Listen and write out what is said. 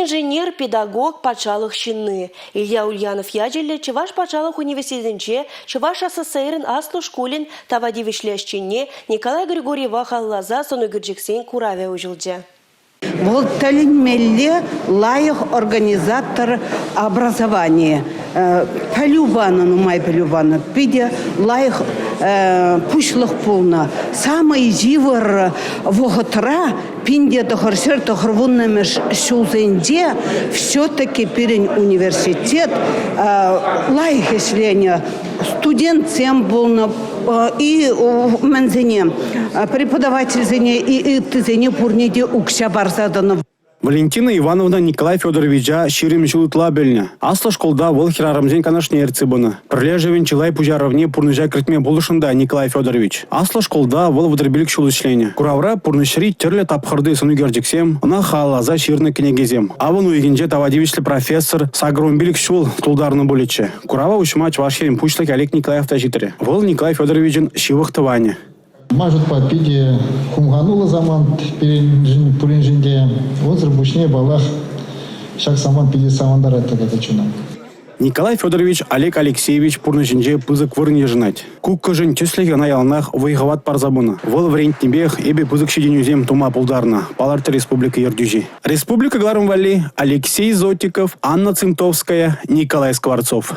Инженер, педагог, патшалӑх ҫынни. Илья Ульянов ячӗллӗ Чӑваш патшалӑх университетӗнче Чӑваш АССРӗн аслӑ шкулӗн тава тивӗҫлӗ ӗҫченне Николай Григорьева халалласа сӑнӳкерчӗксен куравӗ уҫӑлчӗ. Вӑл тӗлӗнмелле лайӑх организатор образования. Пӗлӳ панӑ, нумай пӗлӳ панӑ. Питӗ лайӑх пуҫлӑх пулнӑ. Самый йывӑр вӑхӑтра 1990-мӗш ҫулсенче все-таки пирӗн университет лайӑх ӗҫленӗ. Студентсем пулнӑ и мӗнсене, преподавательсене и ыттисене пурне те укҫа парса тӑнӑ. Валентина Ивановна Николай Федоровича 20 ҫул ытла пӗлнӗ. Аслӑ шкулта вӑл хӗрарӑмсен канашне ертсе пынӑ. Пӗрлешӗвӗн чылай пуҫарӑвне пурнӑҫа кӗртме пулӑшнӑ та Николай Федорович. Аслӑ шкулта вӑл 35 ҫул ӗҫленӗ. Куравра пурнӑҫри тӗрлӗ тапхӑрти сӑн ӳкерчӗксем, ӑна халалласа ҫырнӑ кӗнекесем. Авӑн уйӑхӗнче тава тивӗҫлӗ профессор 85 ҫул тултарнӑ пулӗччӗ. Курава уҫма Чӑваш Ен Пуҫлӑхӗ Олег Николаев та ҫитрӗ. Вӑл Николай Федоровичӑн ҫывӑх тӑванӗ. Ман шутпа, питӗ хумхануллӑ самант пирӗншӗн пуриншӗн те. Унсӑр пуҫне, паллах, ҫак самант питӗ савӑнтарать тата та чуна. Николай Федорович Олег Алексеевич пурнӑҫӗнче пысӑк вырӑн йышӑнать. Куккӑшӗн тӗслӗхӗ ӑна яланах вӑй-хӑват парса пынӑ. Вӑл вӗрентнипех эпӗ пысӑк ҫитӗнӳсем тума пултарнӑ, палӑртрӗ республика ертӳҫи. Республика кӑларӑм валли Алексей Зотиков, Анна Цинтовская, Николай Скворцов.